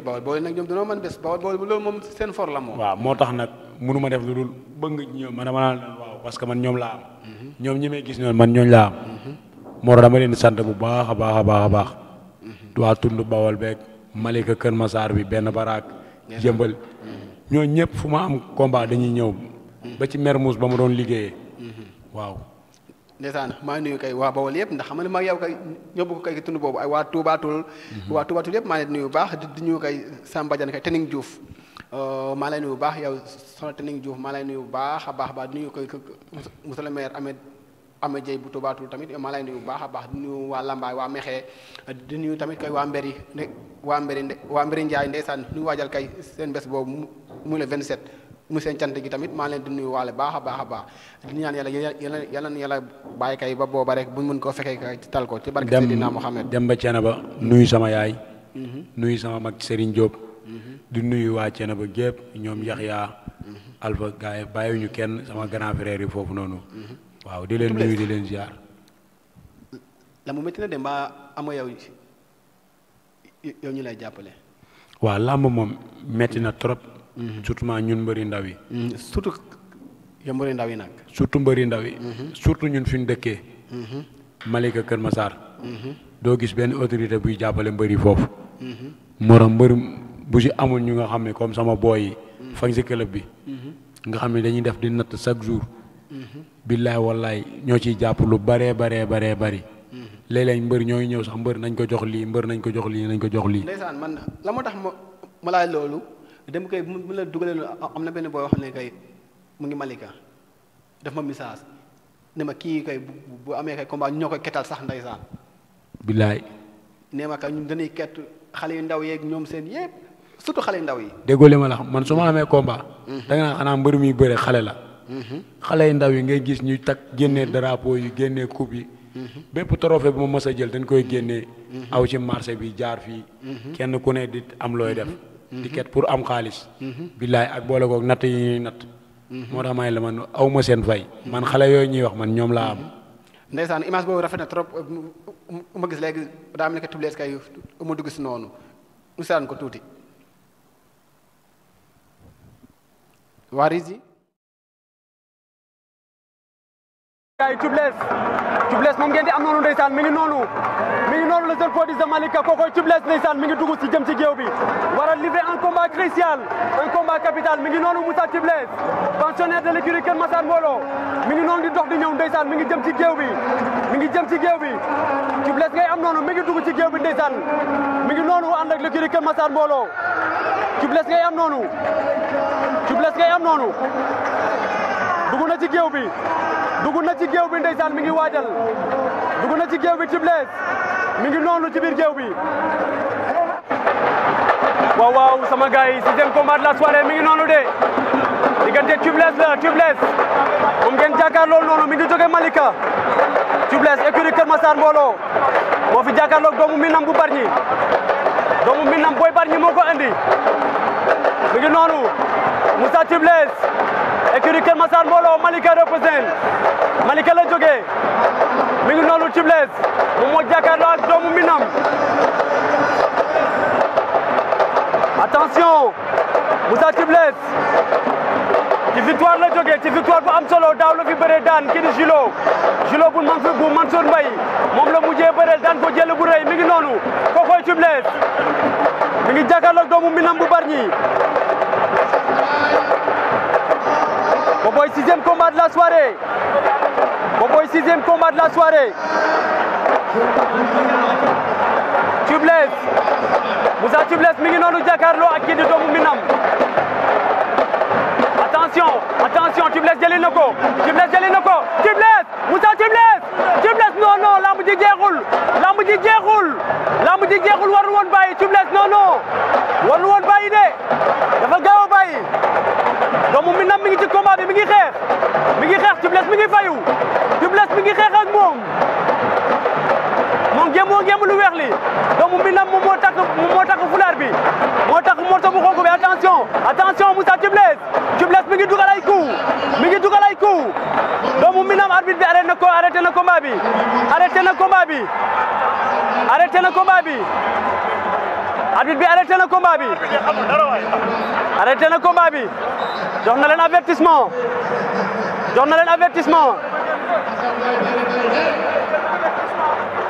Bawol Bawol nag ñoom dañoo mën bés Bawol Bawol loolu moom seen for la moom. waaw moo tax nag mënu ma def lu dul bëgg ñoom man dama naan waaw parce que man ñoom laa am. ñoom ñi may gis noonu man ñooñu laa am. moo tax dama leen di sant bu baax a baax a baax a baax. waa tund Bawol beeg Malika Kër Massar bi benn baraak. jëmbal ñooñu ñëpp fu ma am combat dañuy ñëw. ba ci Mermoz ba ma doon liggéeyee. waaw. ndeysaan maa ngi nuyu kay waa Bawol yëpp ndax xam nga ma yow kay ñoo bokk kay tund boobu ay waa Toubatul. waa Toubatul yëpp maa ngi nuyu bu baax di nuyu kay Samba Diagne kay Tening Diouf. maa lay nuyu bu baax yow soxna Tening Diouf maa lay nuyu bu baax a baax ba di nuyu koy monsieur le maire Ahmed Dieye bu Toubatul tamit maa lay nuyu bu baax a baax di nuyu waa Lambaay waa Mexe di nuyu tamit kay waa Mberi waa Mberi Ndiaye ndeysaan ñu waajal kay seen bés boobu muy le 27. mu seen cant gi tamit maa leen di nuyu waale baax a baax a baax di ñaan yàlla bàyyi kay ba booba rek buñ mën koo fekkee kay tal ko ci barke Seydina Mohamed dem ba Thiénaba nuyu sama yaay nuyu sama mag Serigne Diop di nuyu waa Thiénaba gépp ñoom Yaxya Alpha gaay bàyyiwuñu kenn sama grand frère yi foofu noonu waaw di leen nuyu di leen ziar la mu métti na dem ba ama yow ñu lay jàppale waaw làmb moom métti na trop surtout ñun mbëri ndaw yi. surtout yow mbëri ndaw yi nag. surtout mbëri ndaw yi. surtout ñun fi ñu dëkkee. Malika Kër Massar. doo gis benn autorité buy jàppale mbëri foofu. morom mbër bu si amul ñu nga xam ne comme sama boy yi. fañ si club bi. nga xam ne dañuy def di natt chaque jour. billaay wallaay ñoo ciy jàpp lu baree bari. léeg-léeg mbër ñooy ñëw sax mbër nañ ko jox lii mbër nañ ko jox lii nañ ko jox lii. ndeysaan man la moo tax ma laaj loolu. dem kay mu la dugalee am na benn booy wax ne kay mu ngi Malika def ma message ne ma kii kay bu amee kay combat ñoo koy ketal sax ndeysaan. billaay. nee ma kay ñun dañuy ket xale yu ndaw yeeg ñoom seen yëpp surtout xale yu ndaw yi. déggoo li ma la xam man su ma amee combat. da nga naan xanaa mbër mi bëre xale la. xale yu ndaw yi ngay gis ñuy takk génnee drapeau yi génnee coupe yi. bépp trophée bu ma mës a jël dañ koy génnee. aw ci marché bi jaar fii. kenn ku ne di am looy def. ticket pour am xaalis. billaay ak boole koog natt yi ñuy natt. moo tax may la man aw ma seen fay. man xale yooyu ñuy wax man ñoom laa am. ndeysaan image boobu rafet na trop ma gis léegi daa mel ne que tublees kay ma dugg si noonu mu seetaan ko tuuti. waa Rizi. gaay Tubeless moom ngeen di am noonu ndeysaan mi ngi noonu le jeune prodige de Malika kookoy Tubeless ndeysaan mi ngi dugg ci jëm ci géew bi war a livrer un combat crucial un combat capital mi ngi noonu Moussa Tubeless pensionnaire de l'écurie Kër Massar Mbooloo mi ngi noonu di dox di ñëw ndeysaan mi ngi jëm ci géew bi Tubeless ngay am noonu mi ngi dugg ci géew bi ndeysaan mi ngi noonu ànd ak l'écurie Kër Massar Mbooloo Tubeless ngay am noonu dugg na ci géew bi ndeysaan mi ngi waajal dugg na ci géew bi Tubeless mi ngi noonu ci biir géew bi waaw sama gars yi sixième combat de la soirée mi ngi noonu de diggante Tubeless moom ngeen jàkkaarloo noonu mi ngi jóge Malika Tubeless écurie Kër Massar Mbooloo moo fi jàkkaarloo doomu Minam bu Bargny doomu Minam booy Bargny moo ko andi mi ngi noonu Moussa Tubeless écurie Kër Massar Mbooloo Malika représente Malika la jógee mi ngi noonu Tubeless moom moo jàkkaarloo ak doomu Minam attention Moussa Tubeless ci victoire la jógee ci victoire bu am solo daaw la fi bëree daan kii di Julo bu Mansour Mbaye moom la mujjee bëreel daan ko jël bu rëy mi ngi noonu kookoy Tubeless mi ngi jàkkaarloo ak doomu Minam bu Bargny Boboy sixième combat de la soirée Tubeless Moussa Tubeless mi ngi noonu jàkkaarloo ak kii di doomu Minam attention Tubeless jëli na ko Moussa Tubeless non lamb ji jeexul warul woon bàyyi Tubeless non warul woon bàyyi de dafa gaaw a bàyyi doomu Minam mi ngi ci combat bi mi ngi xeex Tubeless mi ngi fayu Tubeless mi ngi xeex ak moom gémm lu weex li doomu Minam moom moo takk fulaar bi moo takk morso bu xonk bi attention Moussa Tubeless mi ngi dugal ay coup doomu Minam arbitre bi arrêté na combat bi arbitre bi arrêté na combat bi arrêté na combat bi jox na leen avertissement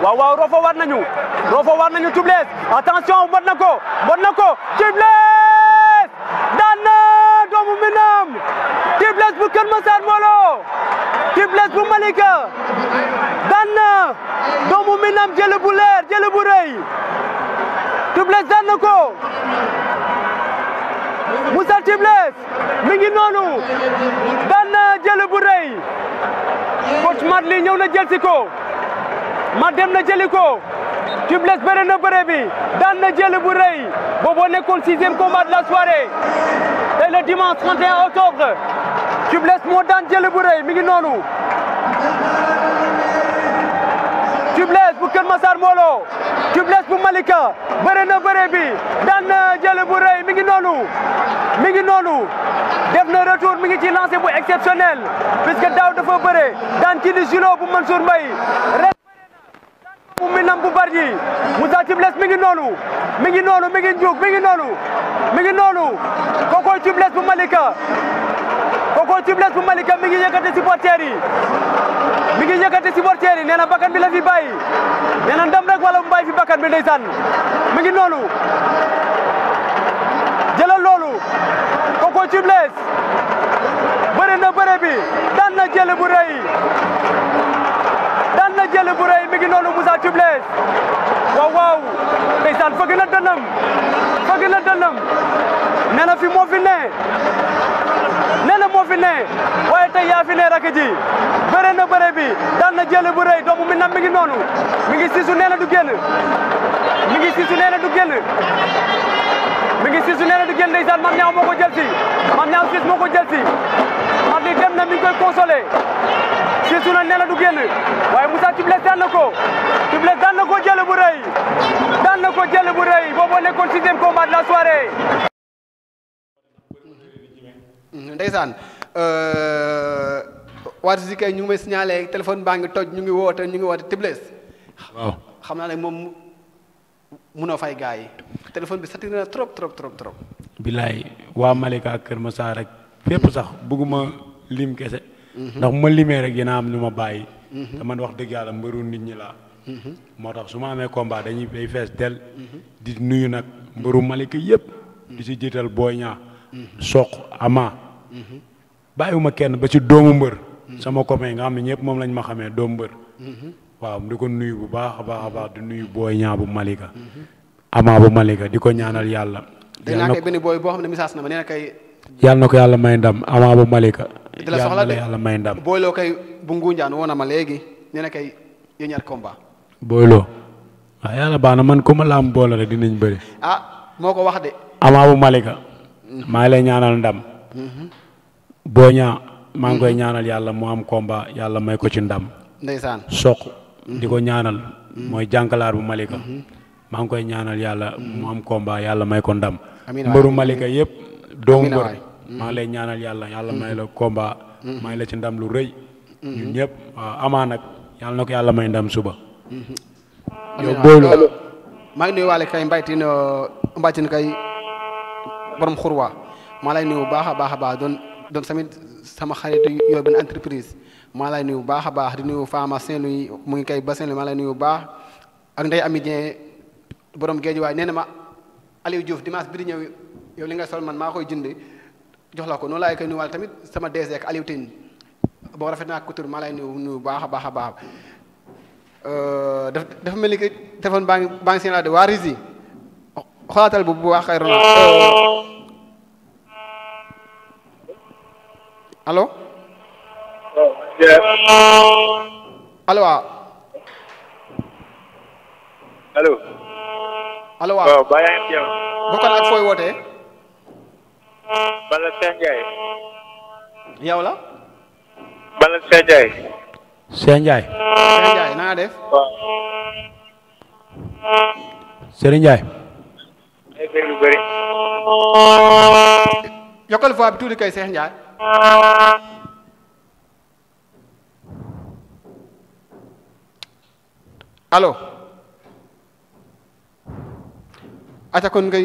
waaw waaw Roffo war nañu Tubeless attention mot na ko Tubeless daan na doomu Minam Tubeless bu Kër Massar Molo Tubeless bu Malika daan na doomu Minam jël bu leer jël bu rëy Tubeless daan na ko Moussa Tubeless mi ngi noonu daan na jël bu rëy coach Madli ñëw na jël si ko ma dem na jëli ko Tubeless bëre na bëre bi daan na jël bu rëy boobu nekkoon 6e combat de la soirée tey le dimanche 31 octobre Tubeless moo daan jël bu rëy mi ngi noonu Tubeless bu Kër Massar Molo Tubeless bu Malika bëre na bëre bi daan na jël bu rëy mi ngi noonu def na retour mi ngi ci lancé bu exceptionnel puisque daaw dafa bëre daan kii di Julo bu Mansour Mbaye mu Minam bu Bargny Moussa Tubeless mi ngi noonu mi ngi njuug mi ngi noonu kokoy Tubeless bu Malika mi ngi yëkkati supporters yi nee na bakkan bi la fi bàyyi nee na ndam rek wala mu bàyyi fi bakkan bi ndeysaan mi ngi noonu jëlal loolu kokoy Tubeless bëre na bëre bi daan na jël bu rëy mi ngi noonu Moussa Tubeless waaw ndeysaan fëgg na dënnam nee na fi moo fi ne waaye tey yaa fi ne rakk ji bëre na bëre bi daan na jël bu rëy doomu Minam mi ngi noonu mi ngi siisu nee na du génn ndeysaan Mame Niang moo ko jël si Mame Niang Ciss moo ko jël si man li dem na mi ngi koy consolé siisu na nee na du génn waaye Moussa Tubeless daan na ko jël bu rëy boobu nekkoon 6e combat de la soirée ndeysaan waat si kay ñu ngi may signalé téléphone baa ngi toj ñu ngi woote Tubeless waaw xam naa ne moom munoo fay gars yi téléphone bi saturé na trop. bilaay waa Malika ak Kër Massar rek fépp sax bëgguma lim kese ndax ma limee rek dina am ñu ma bàyyi te man wax dëgg yàlla mbëru nit ñi laa moo tax su ma amee combat day fees del di nuyu nag mbëru Malika yëpp di si jiital Boy Niang Sokh Ama bàyyiwuma kenn ba ci doomu mbër sama copain nga xam ne ñëpp moom lañ ma xamee doomu mbër waaw di ko nuyu bu baax a baax di nuyu Boy Niang bu Malika Ama bu Malika di ko ñaanal yàlla dinaa koy benn booy boo xam ne message na ma nee na kay yàlla na ko yàlla may ndam Ama bu Malika di la soxla de yàlla may ndam booyloo kay bu Ngunjaan woo na ma léegi nee na kay yéen ñaar combat booyloo waaw yàlla baax na man ku ma laam boole rek dinañ bëri moo ko wax de Ama bu Malika maa ngi lay ñaanal ndam Boy Niang maa ngi koy ñaanal yàlla mu am combat yàlla may ko ci ndam ndeysaan Sokh di ko ñaanal mooy jànkalaar bu Malika maa ngi koy ñaanal yàlla mu am combat yàlla may ko ndam mbëru Malika yëpp doomu mbër maa ngi lay ñaanal yàlla may la combat may la ci ndam lu rëy ñun ñëpp waaw Ama nag yàlla na ko yàlla may ndam suba yow booyloo maa ngi nuyu waale kay mbaytin kay borom xurwa maa lay nuyu bu baax a baax doon tamit sama xarit yor benn entreprise maa lay nuyu bu baax a baax di nuyu Fama Saint-Louis mu ngi kay ba Saint-Louis maa lay nuyu bu baax ak Ndeye Ami Dieng borom géej waay nee na ma Aliou Diouf dimanche bi di ñëw yow li nga sol man maa koy jënd jox la ko noonu laay koy nuyuwaale tamit sama DG ak Aliou Tine boo rafet naa couture maa lay nuyu bu baax a baax dafa mel ni que téléphone baa ngi seen rajo waa Rizi xoolaatal bu baax kay Ronald allo allo waaw allo waaw ba yaa ngi jëm bokkoon ak fooy wootee man la Cheikh Ndiaye yow la man la Cheikh Ndiaye Cheikh Ndiaye na nga def Serigne Ndiaye ay dégg lu bëri yokkal voix bi tuuti kay Cheikh Ndiaye allo acca kon ngay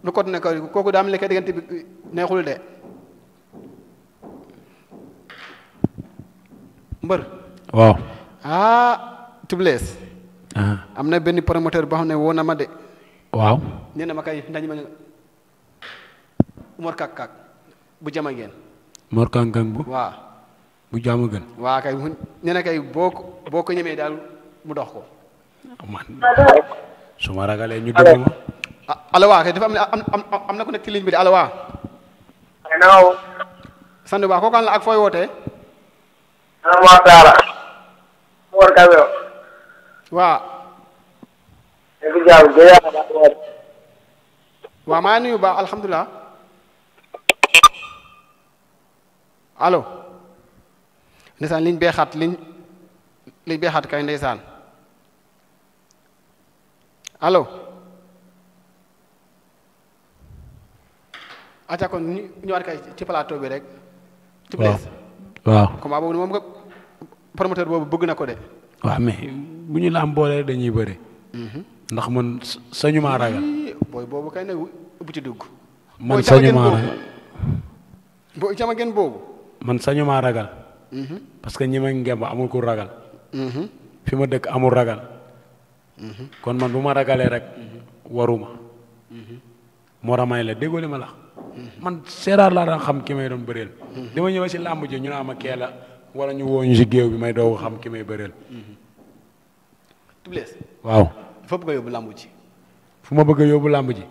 lu ko nekk kooku daa am lekk diggante bi neexul de mbër waaw. Tubeless am na benn promoteur boo xam ne woo na ma de waaw. nee na ma kay ndañ ma Umar Kak bu jama ngeen Mor Kankang bu waaw bu jaamu gën. waa kay nee na kay boo ko ñemee daal mu dox ko man su ma ragalee ñu dugg ma. allo waa kay dafa am na ku nekk ci ligne bi de allo waa naaw sant waa kooku la ak fooy wootee maa daara war ka wew waa bi jaaw gëya waa maa nuyu baax alhamdulilah allo ndeysaan liñ bee xat liñ bee xat kay ndeysaan allo acca kon ñu ñëwaat kay ci plateau bi rek Tubeless waaw. combat boobu moom nga promoteur boobu bëgg na ko de waaw mais bu ñu la am boole dañuy bëre. ndax man sañu maa ragal. booy boobu kay ne bu ci dugg man sañu maa ragal. booy jama ngeen boobu man sañu maa ragal. parce que ñi ma ngemb amul ku ragal. fi ma dëkk amul ragal. kon man bu ma ragalee rek waruma. moo tax may la déggoo li ma la man seeraar laa daan xam ki may doon bëreel. dama ñëw si làmb ji ñu ne ama kee la wala ñu woo ñu si géew bi may doog xam ki may bëreel. Tubeless waaw. dafa bëgg a yóbbu làmb ji fu ma bëgg a yóbbu làmb ji.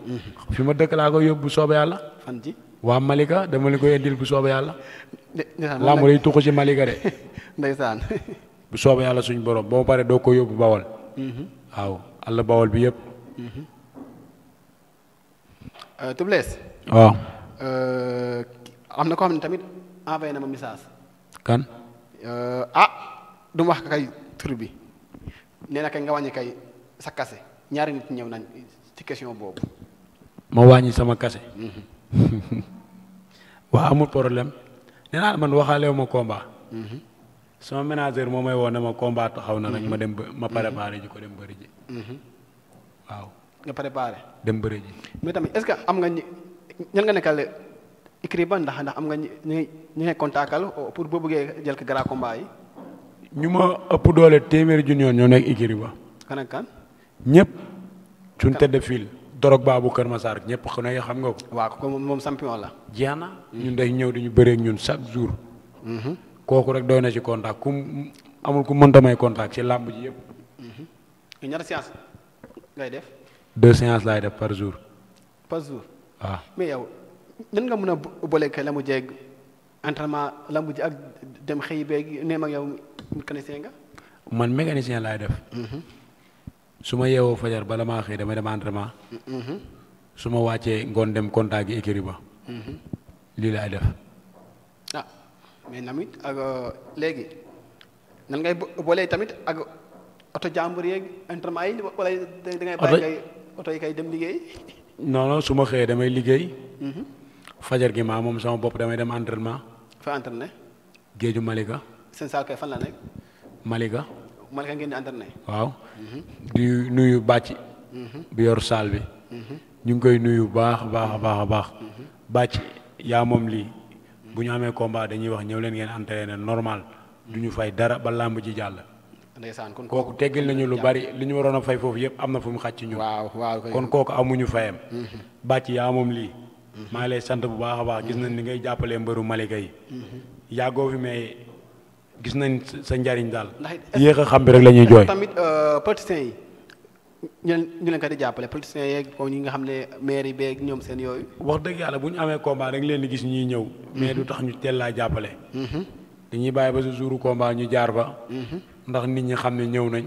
fi ma dëkk laa ko yóbbu bu soobee yàlla. fan ji waa Malika dama li koy indil bu soobee yàlla. ndeysaan làmb day tuxu ci Malika de. ndeysaan bu soobee yàlla suñu borom ba ma pare doo ko yóbbu Bawol. waaw àll Bawol bi yëpp. Tubeless waaw. am na ko xam ne tamit envoyé na ma message kan. du ma wax kay tur bi nee na kay nga wàññi kay sa kase ñaari nit ñëw nañ ci question boobu ma wàññi sama kase. waaw amul problème nee naa man waxaalewu ma combat. sama manager moo may woo ne ma combat taxaw na rek ma dem ma préparé ji ko dem bëri ji. waaw. nga préparé dem bëri ji. mais tamit est-ce que am nga ñan nga nekkal écrit ba ndax am nga ñi ngay contactal pour boo bëggee jël ko grand combat yi. ñu ma ëpp doole téeméeri junni yoon ñoo nekk écurie ba. kan ak kan. ñëpp. suñ tëdd fil dorog baabu Kër Massar ñëpp xam nga ko. waaw ko moom champion la. jeex na. ñun day ñëw di ñu bëree ak ñun chaque jour. kooku rek doy na ci contact ku amul ku mënta may contact ci làmb ji yëpp. ñaata séance ngay def. 2 séances laay def par jour. par jour. waaw mais yow nan nga mën a boole kay la mu jeeg entraînement la mu ji ak dem xëy beeg neem ak yow mécanicien nga. man mécanicien laay def. su ma yeewoo fajar bala maa xëy damay dem entraînement. su ma wàccee ngoon dem contact gi écurie ba. lii laay def. mais namit ak léegi nan ngay boolee tamit ak oto jàmbur yeeg entraînement yi wala da ngay bàyyi kay oto yi kay dem liggéey. non su ma xëyee damay liggéey. fajar gi maa moom sama bopp damay dem entraînement. fa entraîné. géeju Malika. seen saal kay fan la nekk. Malika. Malika ngeen di entraîné. waaw. di nuyu bàcc. bi yor saal bi. ñu ngi koy nuyu baax a baax. bàcc yaa moom lii. bu ñu amee combat dañuy wax ñëw leen ngeen entraîné normal. du ñu fay dara ba làmb ji jàll. ndeysaan kon kooku teggil nañu lu bari li ñu waroon a fay foofu yëpp am na fu mu xàcc ñu. waaw kon kooku amuñu fayam. bàcc yaa moom lii. maa ngi lay sant bu baax a baax gis nañ ni ngay jàppalee mbëru Malika yi. yàggoo fi mais gis nañ sa njariñ daal. yéex a xam bi rek la ñuy jooy. tamit politiciens yi ñu leen ko di jàppale politiciens yeeg ñi nga xam ne maire yi beeg ñoom seen yooyu. wax dëgg yàlla bu ñu amee combat da nga leen di gis ñuy ñëw. mais du tax ñu teel laa jàppale. dañuy bàyyi ba sa jouru combat ñu jaar fa. ndax nit ñi xam ne ñëw nañ.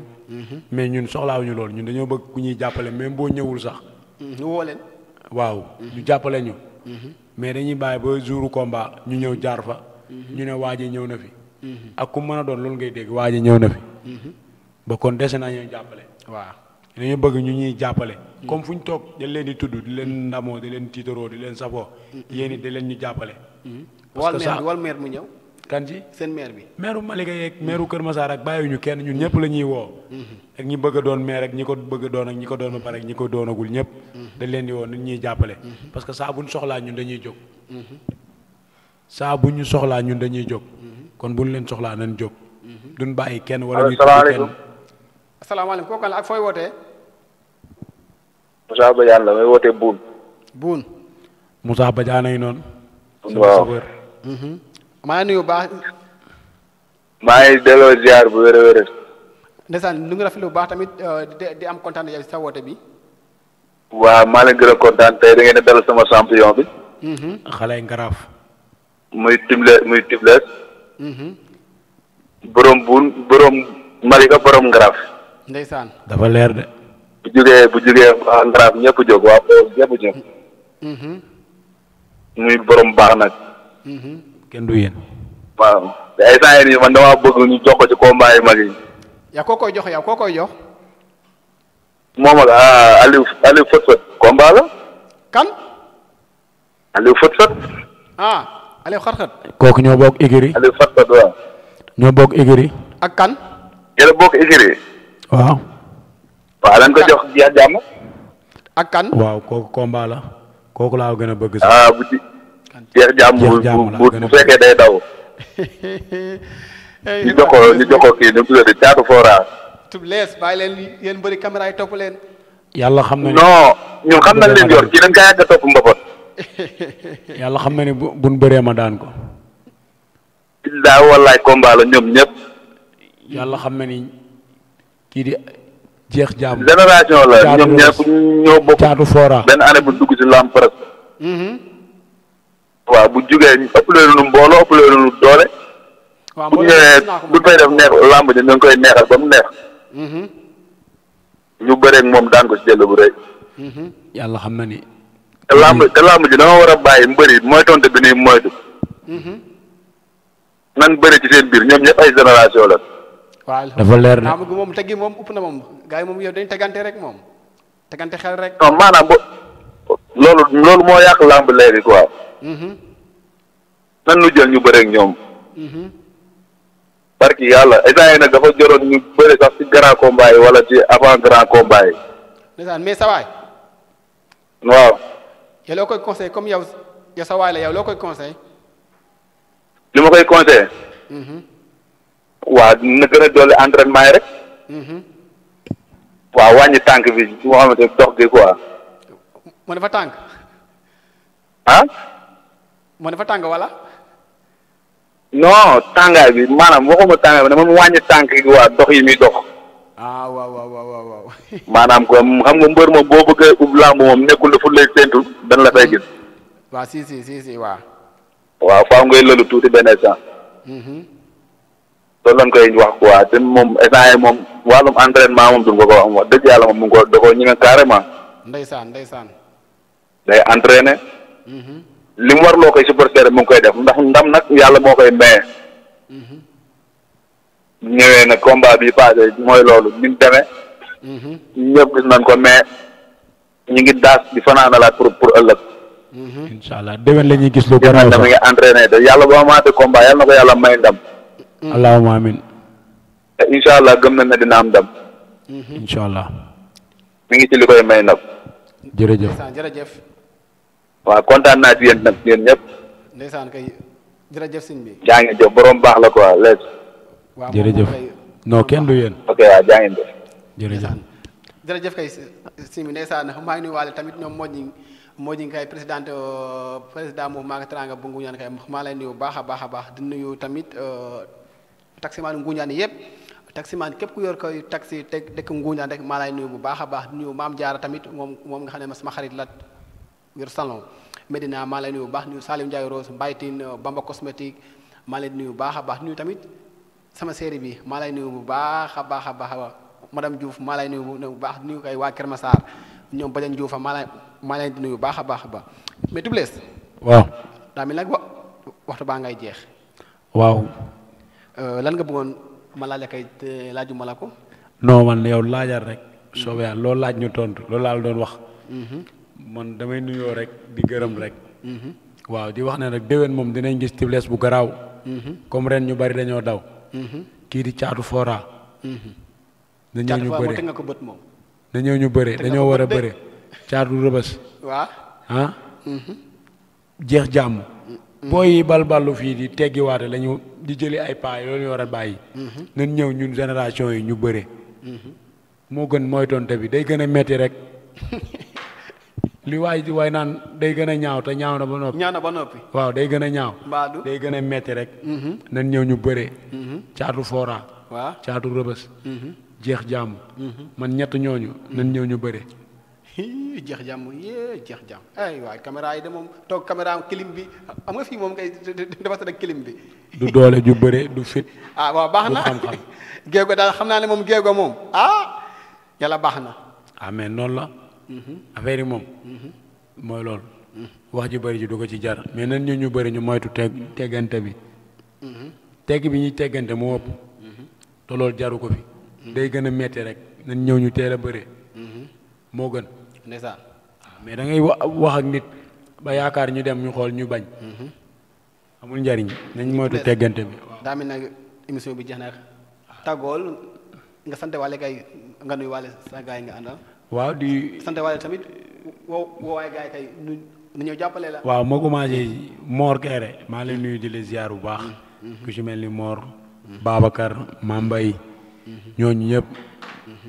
mais ñun soxlaawuñu loolu ñun dañoo bëgg ku ñuy jàppale même boo ñëwul sax. ñu woo leen. waaw ñu jàppale ñu. mais dañuy bàyyi ba jouru combat ñu ñëw jaar fa. ñu ne waa ji ñëw na fi. ak ku mën a doon loolu ngay dégg waa ji ñëw na fi. ba kon dese naa ñoo jàppale. waaw dañu bëgg ñu ñuy jàppale. comme fu ñu toog dañ leen di tudd di leen ndamoo di leen tiitaroo di leen safoo. yéen it da leen ñu jàppale. parce que wal meer mu ñëw. kan ci seen maire bi. maire Malika yeeg maire Kër Massar ak bàyyiwuñu kenn ñun ñëpp la ñuy woo. ak ñi bëgg a doon maire ak ñi ko bëgg a doon ak ñi ko doon ba pare ak ñi ko doonagul ñëpp. dañ leen di woo nit ñuy jàppale. parce que saa bu ñu soxlaa ñun dañuy jóg. saa bu ñu soxlaa ñun dañuy jóg. kon bu ñu leen soxlaa nañ jóg. duñ bàyyi kenn wala ñu tudd kenn. asalaamaaleykum kooku la ak fooy wootee. Moussa Badiane la may wootee Boune. Boune. Moussa Badiane ay noonu. waaw maa ngi nuyu baax. maa ngi delloo ziar bu wér a wér. ndeysaan nu ngi rafetlu bu baax tamit di am kontaan yow sa woote bi. waaw maa leen gën a kontaan tey da ngeen a dalal sama champion bi. xale yi ngaraaf. muy Tibles. borom Boune borom Malika borom Ngaraaf. ndeysaan. dafa leer de. bu jugee waa Ngaraaf ñëpp jóg waa Pool ñëpp jóg. muy borom baax nag. kenn du yéen. waaw te ay saa yi man damaa bëgg ñu jox ko ci combat yi mag yi. yaa koo koy jox yow koo koy jox. moom ak Aliou Fët combat la. kan. Aliou Fët. Aliou xat-xat. kooku ñoo bokk écurie. Aliou Fët waaw. ñoo bokk écurie. ak kan. yéen bokk écurie. waaw. waaw lañ ko jox jeex jàmm. ak kan. waaw kooku combat la. kooku laa gën a bëgg sax. bu ci jeex jàmm bu fekkee day daw. ñu jox ko kii nu mu tuddati Caatu Fora. Tibles bàyyi leen yéen bëri caméra yi topp leen. yàlla xam na ni non ñun xam nañ leen yor kii dañ kaa yàgg a topp mbapat. yàlla xam na ni buñ bëree ma daan ko. daa wallaay combat la ñoom ñëpp. yàlla xam na ni kii di jeex jàmm. génération la ñoom ñëpp ñoo bokk. Caatu Fora benn année bu dugg si lamb presque. waaw bu jugee ëpp leen mbooloo ëpp leen doole. waaw bu ñëwee bu fay def neex lamb ji ñu ngi koy neexal ba mu neex. ñu bëreeg moom daan ko si jël bu rëy. yàlla xam na ni. te lamb ji dama war a bàyyi mbëri mooy tonte bi nii moytu. nan bëri ci seen biir ñoom ñëpp ay génération la. waaw dafa leer de. lamb gi moom teggi moom upp na moom gars yi moom yow dañu tegante rek moom tegante xel rek. non maanaam loolu moo yàq lamb léegi quoi. nan nu jël ñu bëreeg ñoom. parce que yàlla état yi nag dafa joroon ñu bëri sax ci grand combat yi wala ci avant grand combat yi. ndeysaan mais sa waay. waaw. yow loo koy conseil comme yow sa waay la yow loo koy conseil. li ma koy conseillé. waaw na gën a dolli entraînement yi rek. waaw wàññi tànk bi su ma xamante dox gi quoi. moo dafa tànk. ah. moo dafa tàng wala. non tàngaay bi maanaam waxuma tàngaay bi dama wàññi tànk gi waa dox yi muy dox. waaw. maanaam ko xam nga mbër moom boo bëggee ub làmb moom nekkul fu lay séntu dañ la fay gis. waaw si waaw. waaw faaw ngay lëlu tuuti benn instant. loolu lañ koy wax quoi te moom instant yi moom wàllum entraînement moom duñ ko wax wax dëgg yàlla moom mu ngi ko da koo ñu nga carrément. ndeysaan. day entraîné. li mu war loo koy supporter mu ngi koy def ndax ndam nag yàlla moo koy maye. ñëwee nag combat bi passé mooy loolu ni mu demee. ñëpp gis nañ ko mais ñu ngi daas di fanaanalaat pour ëllëg. incha allah déwén la ñuy gis lu garaaw sax mi ngi entraîné te yàlla boo amaatee combat yàlla na ko yàlla may ndam. allahumma amin. te incha allah gëm nañ ne dina am ndam. incha allah. mi ngi ci li koy may ndam. jërëjëf. waaw kontaan naa ci yéen nag yéen ñëpp. ndeysaan kay jërëjëf sëñ bi. jaa ngi jëf borom baax la quoi léegi. waaw jërëjëf non kenn du yéen. ok waaw jaa ngi jëf. jërëjëf. jërëjëf kay sëñ bi ndeysaan maa ngi nuyuwaale tamit ñoom moo ñi kay président mouvement Teranga bu Nguñaan kay maa lay nuyu baax a baax di nuyu tamit taximaan Nguñaan yëpp. taximaan képp ku yor koy taxi dëkk Nguñaan rek maa lay nuyu bu baax a baax di nuyu Maam Jaara tamit moom nga xam ne sama xarit la. yor salon Medina maa lay nuyu bu baax nuyu Salim Ndiaye Rose Mbaytin Bamba cosmétique maa lay nuyu bu baax a baax nuyu tamit sama série bi maa lay nuyu bu baax a baax madame Diouf maa lay nuyu bu baax nuyu kay waa Kër Massar ñoom Badiane Diouf maa lay nuyu bu baax a baax mais Tibles. waaw. daa mel nag waxtu baa ngay jeex. waaw. lan nga bëggoon ma laaj la kay te laajuma la ko. non man yow laajal rek. soobee yàlla loolu laaj ñu tontu loolu laa la doon wax. man damay nuyoo rek di gërëm rek. waaw di wax ne rek déwén moom dinañ gis Tibles bu garaaw. comme ren ñu bari dañoo daw kii di caatu fora na ñëw ñu bëre teg nga ko bët moom na ñëw ñu bëre dañoo war a bëre caatu rëbës waaw ah jeex jàmm booy yi balballu fii di teggiwaate lañu di jëli ay paa yi loolu ñu war a bàyyi nañ ñëw ñun génération yi ñu bëre moo gën moytonte bi day gën a metti rek li waay di waay naan day gën a ñaaw te ñaaw na ba noppi ñaaw na ba noppi waaw day gën a ñaaw mbaadu day gën a metti rek nañ ñëw ñu bëre caatu fora waaw caatu rëbës jeex jàmm man ñett ñooñu nañ ñëw ñu bëre jeex jàmm jeex jàmm ay waay caméra yi de moom toog caméra clim bi am nga fii moom kay dafa sa clim bi du doole ju bëre du fit ah waaw baax na xam-xam géego daal xam naa ne moom géego moom ah yàlla baax na ah mais noonu la affaire yi moom mooy loolu wax ji bëri ji du ko ci jar mais nan ñu bëri ñu moytu teggante bi tegg bi ñuy teggante moo ëpp te loolu jaru ko fi day gën a metti rek nan ñëw ñu teel a bëre moo gën ndeysaan mais da ngay wax ak nit ba yaakaar ñu dem ñu xool ñu bañ amul njariñ nañ moytu teggante bi daa mel nag émission bi jeex na tàggool nga sant waale kay nga nuy waale sa gaay nga àndal waaw di sant waale tamit woo waay gaay kay nu ñëw jàppale la waaw ma commencé Mor Kéré maa leen nuyu di la ziar bu baax ku ci mel ni Mor Babacar Mambay ñooñu ñëpp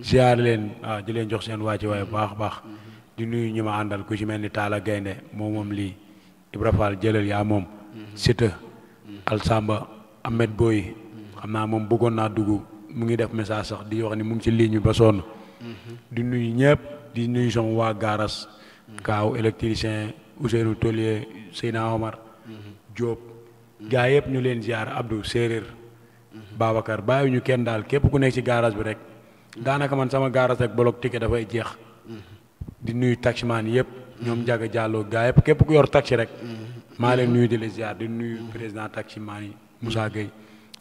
ziar leen waaw di leen jox seen wàcc waaye baax baax di nuyu ñi ma àndal ku ci mel ni Talla Gaynde moom lii Ibra Fall jëlal yaa moom Sita Alsamba Ahmed Boy xam naa moom bëggoon naa dugg mu ngi def message sax di wax ni mu ngi ci ligne bi ba sonn di nuyu ñëpp di nuyu sama waa Gaaras Kaaw électricien Ousseynou Tolier Seyna Omar Diop gaa yëpp ñu leen ziar Abdou Séeréer Babacar bàyyi ñu kenn daal képp ku nekk ci garage bi rek daanaka man sama garage ak bloc ticket dafay jeex di nuyu taximaan yëpp ñoom Njaga Jàlloo gaa yëpp képp ku yor taxi rek maa leen nuyu di la ziar di nuyu président taximaan yi Moussa Gueye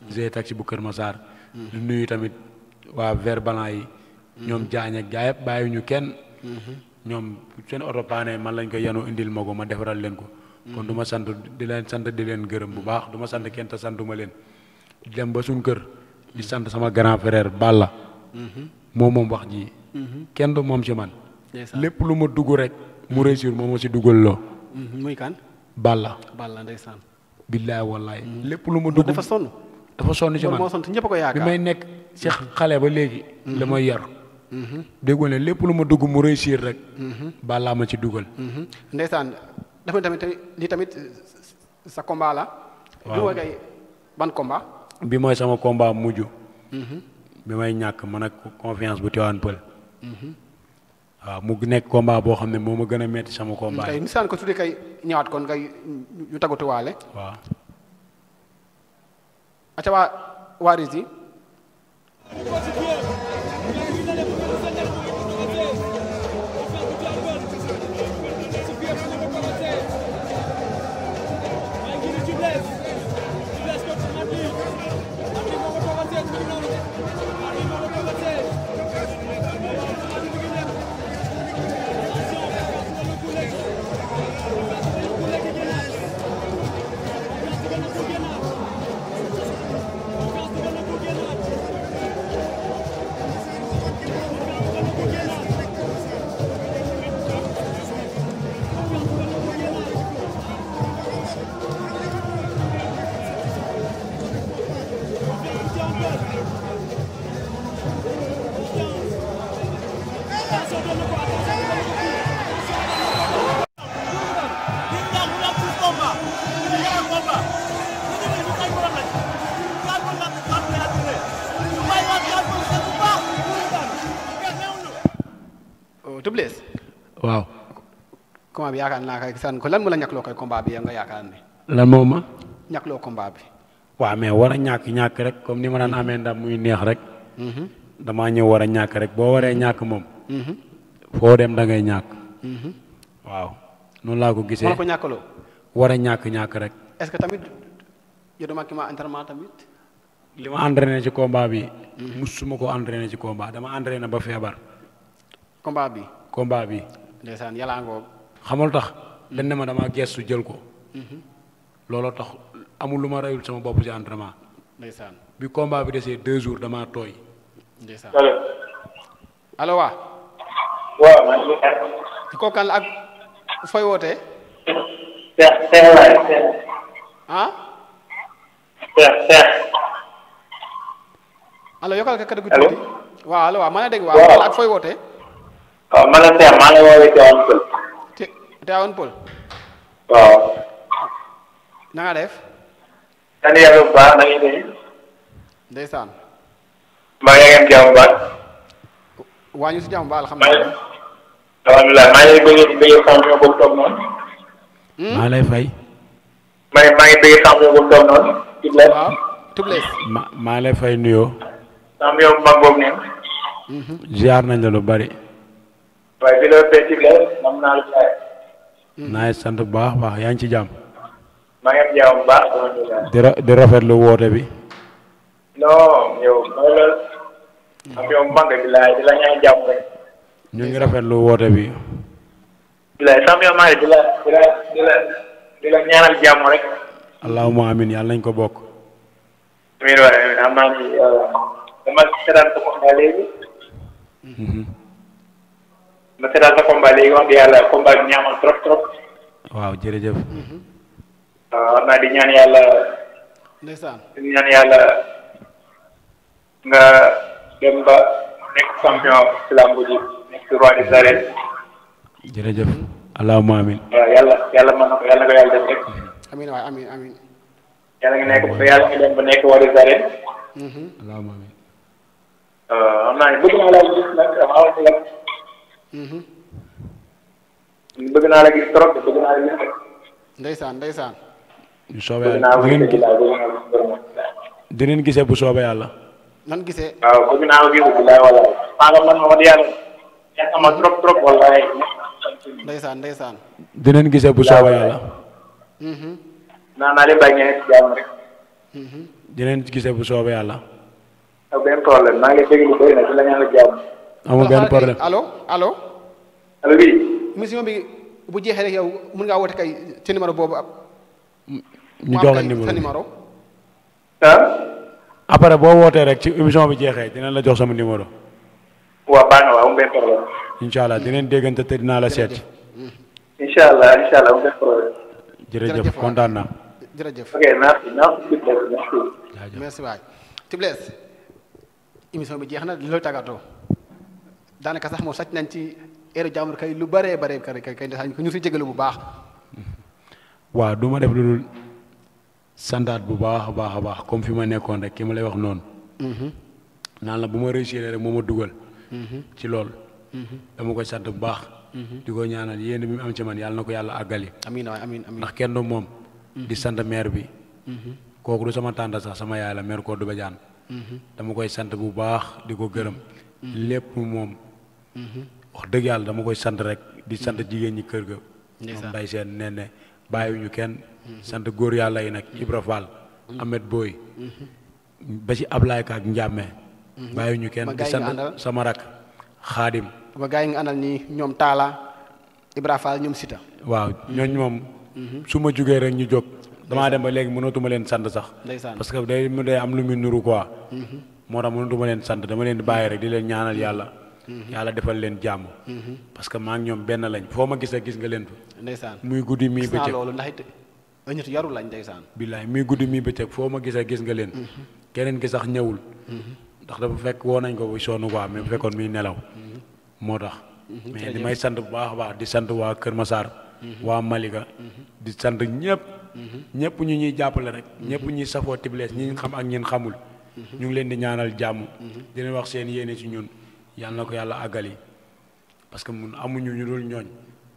g taxi bu Kër Massar di nuyu tamit waa vert blanc yi ñoom jaañ ak gaa yëpp bàyyi ñu kenn ñoom seen oto paane man lañ ko yanu indil ma ko ma defaral leen ko kon du ma sant di leen sant di leen gërëm bu baax du ma sant kenn te santuma leen di dem ba suñ kër di sant sama grand frère Balla moom wax ji kenn du moom ci man lépp lu ma dugg rek mu réussir moom ma si dugal loo muy kan Balla ndeysaan billaay wallaay lépp lu ma dugg dafa sonn ci man moo sonn ñëpp ko yaakaar bi may nekk ci xale ba léegi la may yar déggoo ne lépp lu ma dugg mu réussir rek Balla ma ci dugal ndeysaan dafa tamit li tamit sa combat la bi mooy kay ban combat bi mooy sama combat mujj bi may ñàkk man ak confiance bu Tivaouane Peulh waaw mu nekk combat boo xam ne moo ma gën a metti sama combat kay nisaan ko tuddee kay ñëwaat kon kay ñu tàggatuwaale waaw aca waa Rési Double Less waaw combat bi yaakaar naa kay san ko lan mu la ñàkkloo koy combat bi yow nga yaakaar ne lan moom ma ñàkkloo combat bi waaw mais war a ñàkk rek comme ni ma daan amee ndam muy neex rek damaa ñëw war a ñàkk rek boo waree ñàkk moom foo dem da ngay ñàkk waaw noonu laa ko gisee ma ko ñàkkaloo war a ñàkk rek est-ce que tamit jotuma ki ma entraînement tamit li ma entraîné ci combat bi musuma ko entraîné ci combat dama entraîné ba feebar combat bi ndeysaan yàlla ngoog xamul tax dañ ne ma dama gestu jël ko looloo tax amul lu ma reyul sama bopp ci entraînement. ndeysaan bi combat bi desee 2 jours damaa tooy. ndeysaan allo. allo waa. waaw man de. kooku kan la ak fooy wootee. Cheikh waay Cheikh. ah. Cheikh. allo yokkal ka kaddu gu allo. tuuti. waaw allo waaw mën na dégg waaw. waaw ak fooy wootee. waaw man la Cheikh maa ngi woowee Tivaouane Peulh. Tivaouane Peulh. waaw. na nga def. sant yàlla bu baax na ngeen dégg. ndeysaan. mbaa yaa ngi am jàmm bu baax. waa ñu si jàmm ba maa alhamdulilah. alhamdulilah maa ngi bëgg champion boobu toog noonu. maa lay fay. maa ngi bëgg champion boobu toog noonu. Tubeless. waaw Tubeless. maa lay fay nuyoo. champion bu mag boobu neen. ziar nañ la lu bari. waaye bi la fee Tubeless nam naa la jaay. naay sant bu baax baax yaa ngi ci jàmm. maa ngi am jàmm bu baax alhamdulilah. di rafetlu woote bi. non yow mooy loolu. champion bu mag bi laay di la ñaan jàmm rek. ñu ngi rafetlu woote bi. bilaay champion maa ngi di la ñaanal jàmm rek. allahumma amin yàlla nañ ko bokk. amiin waay amiin am naa ni dama seetaan sa combat léegi. ma seetaan sa combat léegi wax dëgg yàlla combat bi ñaamal trop trop. waaw jërëjëf. waaw war naa di ñaan yàlla ndeysaan. di ñaan yàlla nga dem ba nekk champion ci lamb ji nekk roi des arènes. jërëjëf. allahumma amin. waaw yàlla mën na ko yàlla na ko yàlla def rek. amiin waay amiin amiin. yàlla nga dem ba nekk roi des arènes. allahumma amin. xam naa ne bëgg naa la gis nag bëgg naa la gis trop bëgg naa la gis. ndeysaan ndeysaan. bu soobee yàlla dinañ gisee bu soobee yàlla. nan gisee. waaw bëgg naa ko gis bilaay wala maa nga man ma wax yàlla ñàkk ma trop trop wallaay. ndeysaan ndeysaan. dinañ gisee bu soobee yàlla. naa leen bàyyi ngeen ci jàmm rek. dinañ gisee bu soobee yàlla. ak benn problème maa ngi lay dégg lu bëri nag ci la ñaan la jàmm. amul benn problème. allo allo. allo oui. émission bi bu jeexee rek yow mën ngaa woote kay ci numéro boobu ab. ñu jox la sa numéro numéro. ah. après boo wootee rek ci émission bi jeexee dinañ la jox sama numéro. waaw baax na waaw amul benn problème. incha allah dinañ déggante te dinaa la seet. incha allah amul benn problème. jërëjëf kontaan naa. jërëjëf. ok merci. merci waay. Tubeless émission bi jeex na li looy tàggatoo daanaka sax moom sàcc nañ ci heure jàmbur kay lu bëree bëree kay ñu si jégalu bu baax. waaw du ma def lu dul santaat bu baax a baax a baax comme fi ma nekkoon rek ki ma lay wax noonu. naan la bu ma réussir rek moo ma dugal. ci loolu. dama koy sant bu baax. di ko ñaanal yéen bi mu am ci man yàlla na ko yàlla àggali. amiin waay amiin amiin. ndax kenn du moom. di sant maire bi. kooku du sama tànta sax sama yaay la maire Codou Badiane. dama koy sant bu baax di ko gërëm. lépp moom. wax dëgg yàlla dama koy sant rek di sant jigéen ñi kër ga. moom day seen nen ne bàyyiwuñu kenn. sant góor yàlla yi nag Ibra Fall. Ahmed Boy. ba ci Ablaye Ka ak Ndiame. bàyyiwuñu kenn di sant sama rak Xaadim. ba gaa yi nga àndal nii ñoom Talla Ibra Fall ñoom Sita. waaw ñooñu moom. su ma jugee rek ñu jóg. damaa dem ba léegi mënatuma leen sant sax. parce que day am lu muy nuru quoi. moo tax mënatuma leen sant dama leen di bàyyi rek di leen ñaanal yàlla. yàlla defal leen jàmm. parce que maa ngi ñoom benn lañ foo ma gis gis nga leen fa. ndeysaan muy guddi muy bëccëg gis naa loolu ndax it ay nit yarul lañ ndeysaan. billaay muy guddi muy bëccëg foo ma gis gis nga leen. keneen ki sax ñëwul. ndax dafa fekk woo nañ ko bu sonn quoi mais bu fekkoon muy nelaw. moo tax. mais di may sant bu baax a baax di sant waa Kër Massar. waa Malika. di sant ñëpp. ñëpp ñu ñuy jàppale rek. ñëpp ñuy safoo Tubeless ñi xam ak ñin xamul. ñu ngi leen di ñaanal jàmm. di leen wax seen yéene ci ñun yàlla na ko yàlla àggali parce que mun amuñu ñu dul ñooñ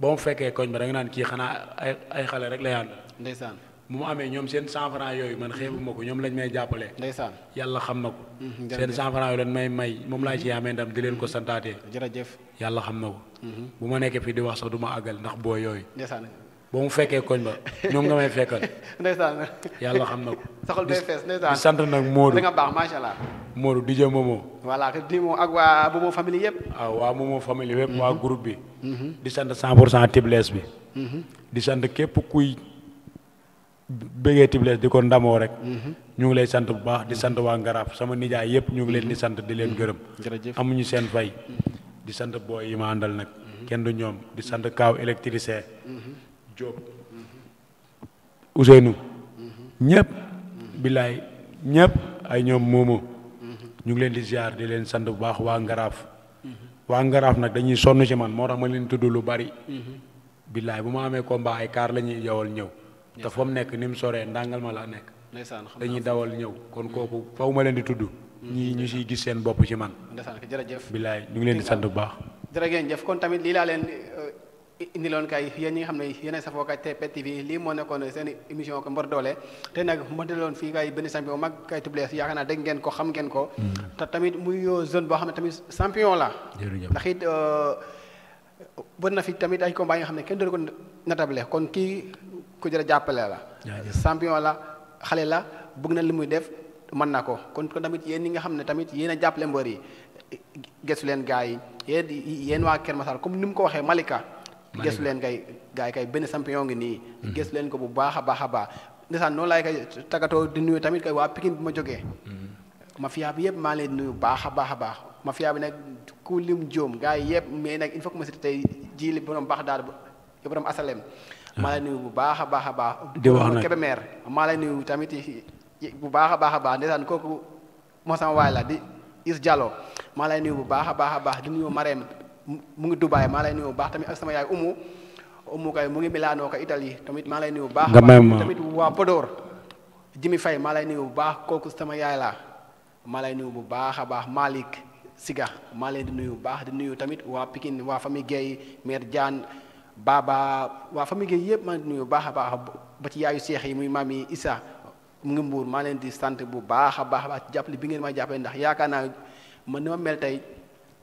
ba mu fekkee koñ ba da nga naan kii xanaa ay xale rek la yàlla. ndeysaan bu mu amee ñoom seen 100 francs yooyu man xeebu ma ko ñoom lañ may jàppalee. ndeysaan yàlla xam na ko. seen 100 francs yooyu lañ may moom laa ci amee ndam di leen ko santaatee. jërëjëf yàlla xam na ko. bu ma nekkee fii di wax sax du ma àggal ndax boo yooyu. ndeysaan ba mu fekkee koñ ba ñoom nga may fekkal. ndeysaan yàlla xam na ko. saxul day fees ndeysaan di sant nag Modou da nga baax macha allah. Modou DJ Momo. voilà di moom ak waa Momo famille yëpp. waaw waa Momo famille yëpp waa groupe bi. di sant 100% Tubeless bi. di sant képp kuy bëggee Tubeless di ko ndamoo rek ñu ngi lay sant bu baax di sant waa Ngaraaf sama nijaay yëpp ñu ngi leen di sant di leen gërëm amuñu seen fay di sant booy yi ma àndal nag kenn du ñoom di sant Kaaw électricien Diop Ousseynou ñëpp billaay ñëpp ay ñoom moomo ñu ngi leen di ziar di leen sant bu baax waa Ngaraaf nag dañuy sonn ci man moo tax ma leen tudd lu bari billaay bu ma amee combat ay kaar la ñuy yowal ñëw te fa mu nekk ni mu soree ndàngal ma la nekk dañuy dawal ñëw kon kooku faw ma leen di tudd ñii ñu siy gis seen bopp ci man jërëjëf billaay ñu ngi leen di sant bu baax jërëjëf kon tamit lii laa leen indiloon kay yéen ñi nga xam ne yéen a safoo kay TP TV lii moo nekkoon seen émission ko Mbër Doole te nag ma daloon fii kay benn champion mag kay Tubeless yaakaar naa dégg ngeen ko xam ngeen ko te tamit muy zone boo xam ne tamit champion la ndax it bëri na fi tamit ay combat yi nga xam ne kenn doon ko natable kon kii ku jërë jàppale la champion la xale la bëgg na li muy def mën na ko kon tamit yéen ñi nga xam ne tamit yéen a jàppale mbër yi gëstu leen gars yi yéen waa Kër Masar comme ni mu ko waxee Malika gëstu leen kay gars yi kay benn champion ngi nii gëstu leen ko bu baax a baax a baax ndeysaan noonu laay kay tàggatoo di nuyu tamit kay waa Pikine bi ma jógee mafia bi yëpp maa leen di nuyu baax a baax a baax mafia bi nag ku lim joom gars yi yëpp mais nag il faut que ma cité tey jili borom baax daal borom asalem maa lay nuyu bu baax a baax a baax di wax nag Kébémer maa lay nuyu tamit bu baax a baax a baax ndeysaan kooku moo sama waay la di Is Diallo maa lay nuyu bu baax a baax a baax di nuyu Marème mu ngi Dubaay maa lay nuyu bu baax tamit ak sama yaay umu kay mu ngi Milano ko Italie tamit maa lay nuyu bu baax a baax tamit waa Podor Jimi Faye maa lay nuyu bu baax kooku sama yaay la maa lay nuyu bu baax a baax Malick Siga maa leen di nuyu bu baax di nuyu tamit waa Pikine waa famille Guèye mère Diane Baba waa famille Guèye yëpp maa ngi nuyu bu baax a baax ba ci yaayu seex yi muy mami Issa mu ngi Mbuur maa leen di sant bu baax a baax ci jàppale bi ngeen may jàppale ndax yaakaar naa man ni ma mel tey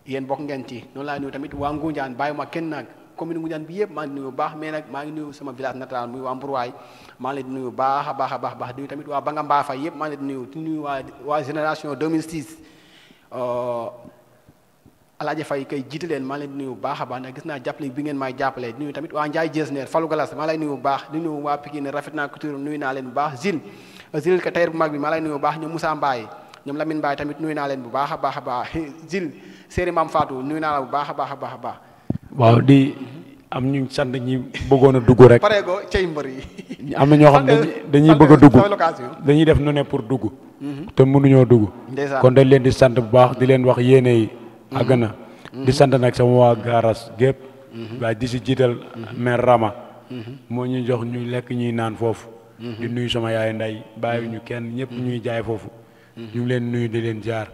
yéen bokk ngeen ci noonu laa nuyu tamit waa Ngoundiane bàyyi ma kenn nag commune Ngoundiane bi yëpp maa ngi nuyu bu baax mais nag maa ngi nuyu sama village natal muy waa Mbourwaay maa leen di nuyu baax a baax a baax di nuyu tamit waa Banga Mbaafa yëpp maa leen di nuyu waa génération 2006 Alaaji Fay kay jiite leen maa leen di nuyu bu baax a baax ndax gis naa jàppale bi ngeen may jàppale di nuyu tamit waa Ndiaye Jesner Fallou Galas maa lay nuyu bu baax di nuyu waa Pikine rafet naa couture nuyu naa leen bu baax Zil ka tailleur bu mag bi maa lay nuyu bu baax ñoom Moussa Mbaye ñoom Lamine Mbaye tamit nuyu naa leen bu baax a baax a baax Zil Séeri Maam Fatou nuyu naa la bu baax a baax a baax a baax waaw di am ñu sant ñi bëggoon a dugg rek pare go cey mbër yi am na ñoo xam dañuy bëgg a dugg dañuy def nu ne pour dugg te mënuñoo dugg kon dañ leen di sant bu baax di leen wax yéene yi àgg na di sant nag sama waa garas gépp waaye di si jiital maire Rama moo ñu jox ñu lekk ñuy naan foofu di nuyu sama yaay nday bàyyi ñu kenn ñëpp ñuy jaay foofu ñu ngi leen nuyu di leen jaar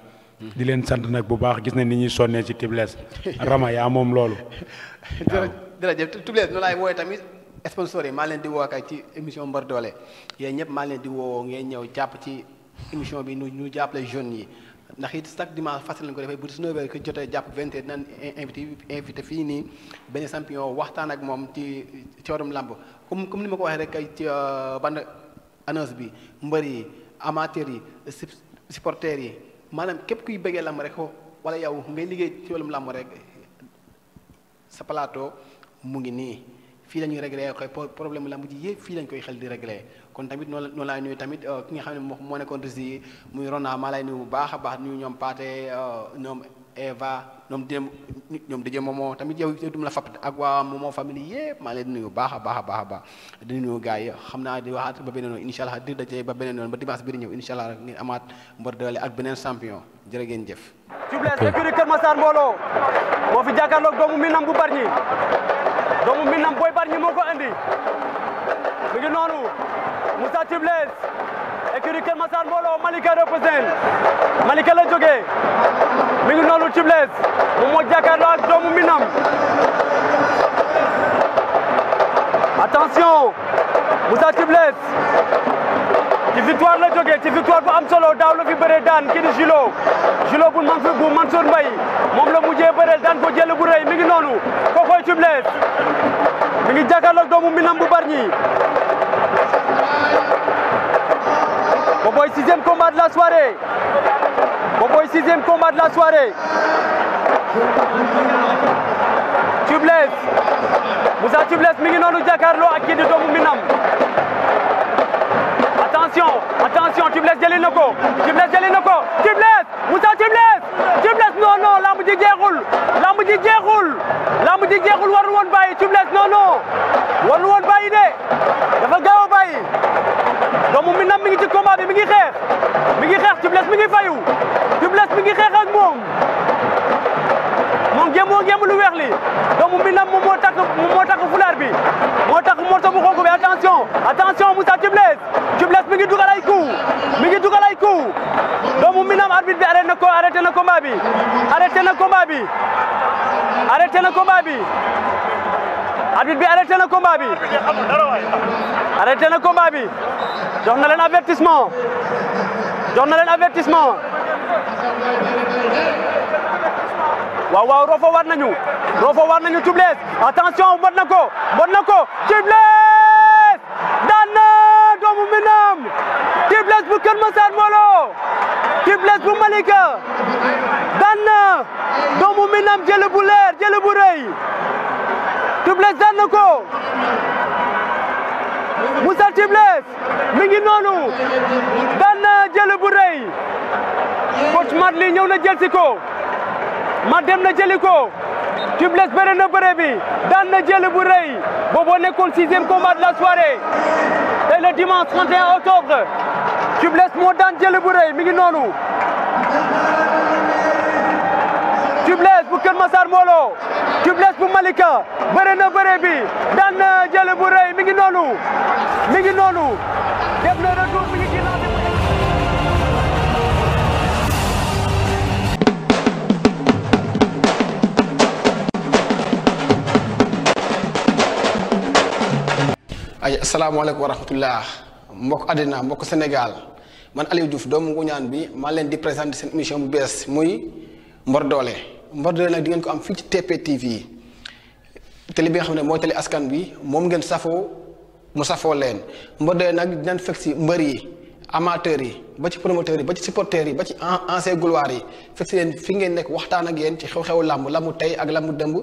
di leen sant nag bu baax gis na ni ñuy sonnee ci Tubeless Rama yaa moom loolu jërëjëf Tubeless noonu laay wooye tamit sponsor yi maa leen di woo kay ci émission Mbër Doole yéen ñëpp maa leen di woo ngeen ñëw jàpp ci émission bi ñu jàppale jeunes yi ndax it chaque dimanche fas lañ ko defee bu 19h ko jotee jàpp 20h dinañ invité fii nii benn champion waxtaan ak moom ci wàllum làmb comme ni ma ko waxee rek kay ci bande annonce bi mbër yi amateurs yi supporters yi maanaam képp kuy bëggee làmb rek wala yow ngay liggéey ci wàllum làmb rek sa plateau mu ngi nii fii la ñuy réglé koy problème lamb ji yëpp fii lañ koy xel di réglé kon tamit noonu laay nuyu tamit ki nga xam ne moo nekkoon rési muy Rona maa lay nuyu bu baax a baax nuyu ñoom Paate ñoom Eva ñoom Dj Momo tamit yow dum la fapp ak waa Momo famille yëpp maa leen nuyu baax a baax a baax a baax di nuyu gars yi xam naa di waxaat ba beneen yoon incha allah di dajee ba beneen yoon ba dimanche bi di ñëw incha allah rek ngeen amaat Mbër Doole ak beneen champion jërë ngeen jëf. Tubeless écurie Kër Massar mbooloo moo fi jàkkaarloog doomu Minam bu Bargny doomu Minam booy Bargny moo ko andi mi ngi noonu Moussa Tubeless écurie Kër Massar mbooloo Malika représente Malika la jógee mi ngi noonu Tubeless moom moo jàkkaarloo ak doomu Minam attention Moussa Tubeless ci victoire la jógee ci victoire bu am solo daaw la fi bëree daan kii di Julo bu Mansour Mbaye moom la mujjee bëreel daan ko jël bu rëy mi ngi noonu kookoy Tubeless mi ngi jàkkaarloog doomu Minam bu Bargny booboy sixième combat de la soirée booboy sixième combat de la soirée Tubeless Moussa Tubeless mi ngi noonu jàkkaarloo ak kii di doomu Minam Tubeless jëli na ko Tubeless jëli na ko Tubeless Moussa Tubeless non non lamb ji jeexul warul woon bàyyi Tubeless non warul woon bàyyi de dafa gaaw a bàyyi doomu Minam mi ngi ci combat bi mi ngi xeex Tubeless mi ngi fayu Tubeless mi ngi xeex ak moom gémm lu weex li doomu Minam moom moo takk fulaar bi moo takk morceau bu xonk bi attention Moussa Tubeless mi ngi dugal ay coup doomu Minam arbitre bi arrêté na combat bi arbitre bi arrêté na combat bi jox na leen avertissement waaw Roffo war nañu Tubeless attention mot na ko Tubeless daan na doomu Minam Tubeless bu Kër Massar Molo Tubeless bu Malika daan na doomu Minam jël bu leer jël bu rëy Tubeless daan na ko Moussa Tubeless mi ngi noonu daan na jël bu rëy coach Madli ñëw na jël si ko ma dem na jëli ko Tubeless bëre na bëre bi daan na jël bu rëy booboo nekkoon 6e combat de la soirée tey le dimanche 31 octobre Tubeless moo daan jël bu rëy mi ngi noonu Tubeless bu Kër Massar Molo Tubeless bu Malika bëre na bëre bi daan na jël bu rëy mi ngi noonu def na retour mi ngi ginnaaw asalaamaaleykum wa rahmatullah mbokk àddina mbokk Sénégal man Aliou Diouf doomu Nguñaan bi maa leen di présenter seen émission bu bees muy Mbor Doole nag di ngeen ko am fii ci TP TV télé bi nga xam ne mooy télé askan bi moom ngeen safoo mu safoo leen Mbor Doole nag dinañ fekk si mbër yi amateurs yi ba ci promoteurs yi ba ci supporters yi ba ci ancien gloire yi fekk si leen fi ngeen nekk waxtaan ak yéen ci xew-xewu làmb la mu tey ak la mu dëmb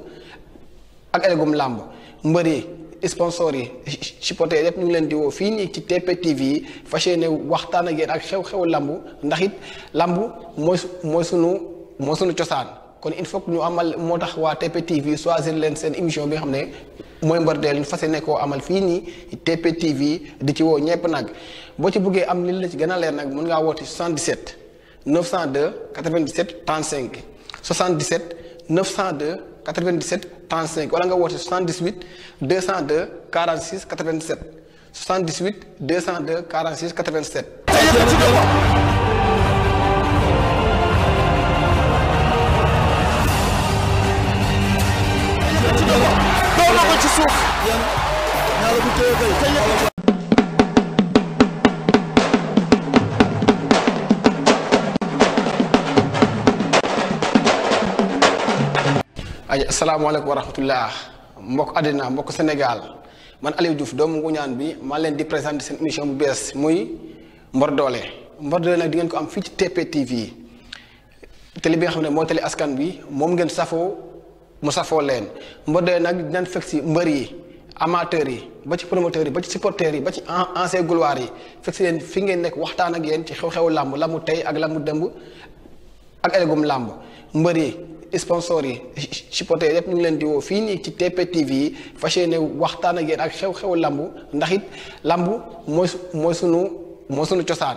ak ëllëgum làmb mbër yi sponsor yi supporter yëpp ñu ngi leen di woo fii nii ci TP TV yi fas yéene waxtaan ak yéen ak xew-xewu lamb ndax it lamb mooy sunu cosaan kon il faut que ñu amal moo tax waa TP TV choisir leen seen émission bi nga xam ne mooy Mbor Doole ñu fas yéene koo amal fii nii TP TV di ci woo ñëpp nag boo ci bëggee am li la ci gën a leer nag mën ngaa woote 77 902 97 35 77 902 97 35 wala nga woote 78 202 46 87 78 202 46 87. asalaamaaleykum wa rahmatullah mbokk àddina mbokk Sénégal man Aliou Diouf doomu Nguñaan bi maa leen di présenter seen émission bu bees muy Mbor Doole nag di ngeen ko am fii ci TP TV télé bi nga xam ne mooy télé askan bi moom ngeen safoo mu safoo leen Mbor Doole nag dinañ fekk si mbër yi amateurs yi ba ci promoteurs yi ba ci supporters yi ba ci ancien gloire yi fekk si leen fi ngeen nekk waxtaan ak yéen ci xew-xewu làmb la mu tey ak la mu dëmb ak ëllëgum làmb mbër yi sponsor yi supporter yëpp ñu ngi leen di woo fii nii ci TP TV yi fas yéene waxtaan ak yéen ak xew-xewu lamb ndax it lamb mooy sunu cosaan